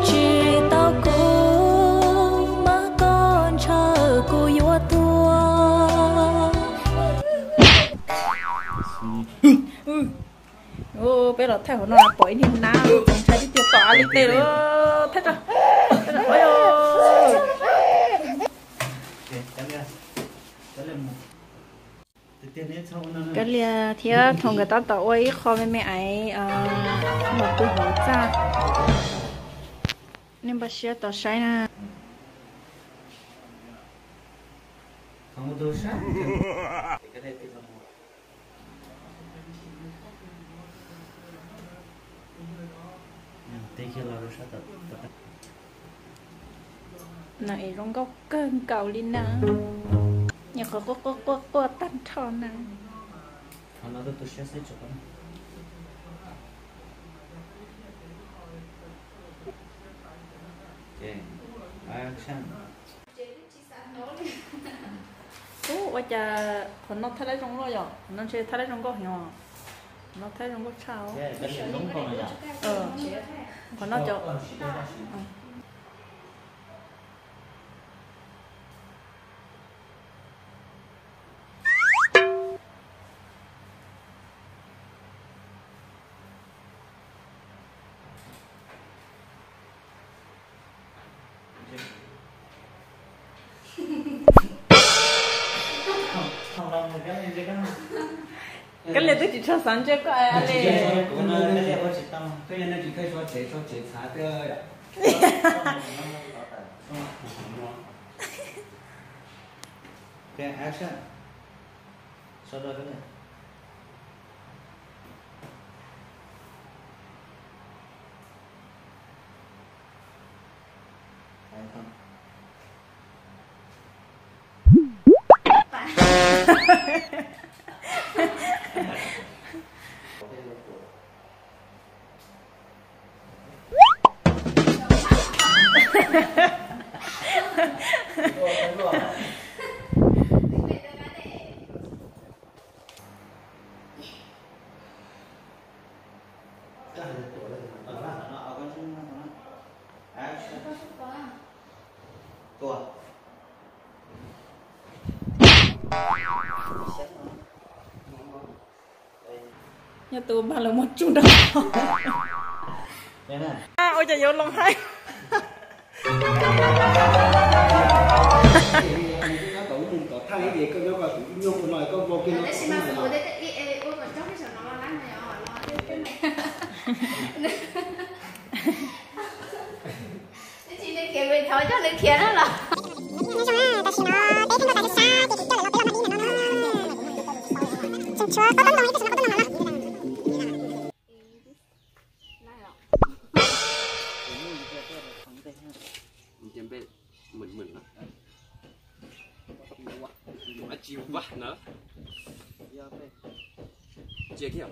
Tsis tau kuv mas koj ntshaw kuv yuav tuag. Peb los thaij hauv no pom ib niag nab txaus ntshai tib tiag, tom li tes lawm. Thaij tso. Kab Lias thiab Thoo nkawd tab tom ua ib qho me me aiv los pw hauv txaj. Nej npaj siab tos saib na. Nws es zoo nkauj kawg nkaus li na, nyuam qhuav quaj quaj quaj quaj tag nrho na. Ub, ua cas qhov no thaij lab zoo luaj yom? Qhov no ntshe thaij lab zoo nkauj heev os. Qhov no thaij zoo nkauj tshaj os. Qhov no cov Kab Lias twb tsis tshua xav ntsia koj li. Nyob tus mag lawv muab tsuj nrog. Ua cas yuav loo haib. Tam sim no peb thiab nkauj tas sab ces kuv coj lawv los peb los mag li no no. Tseem tshuav pab pab ntoo, peb tseem no pab pab ntoo no no. Tsis vaj na. Cia kiag.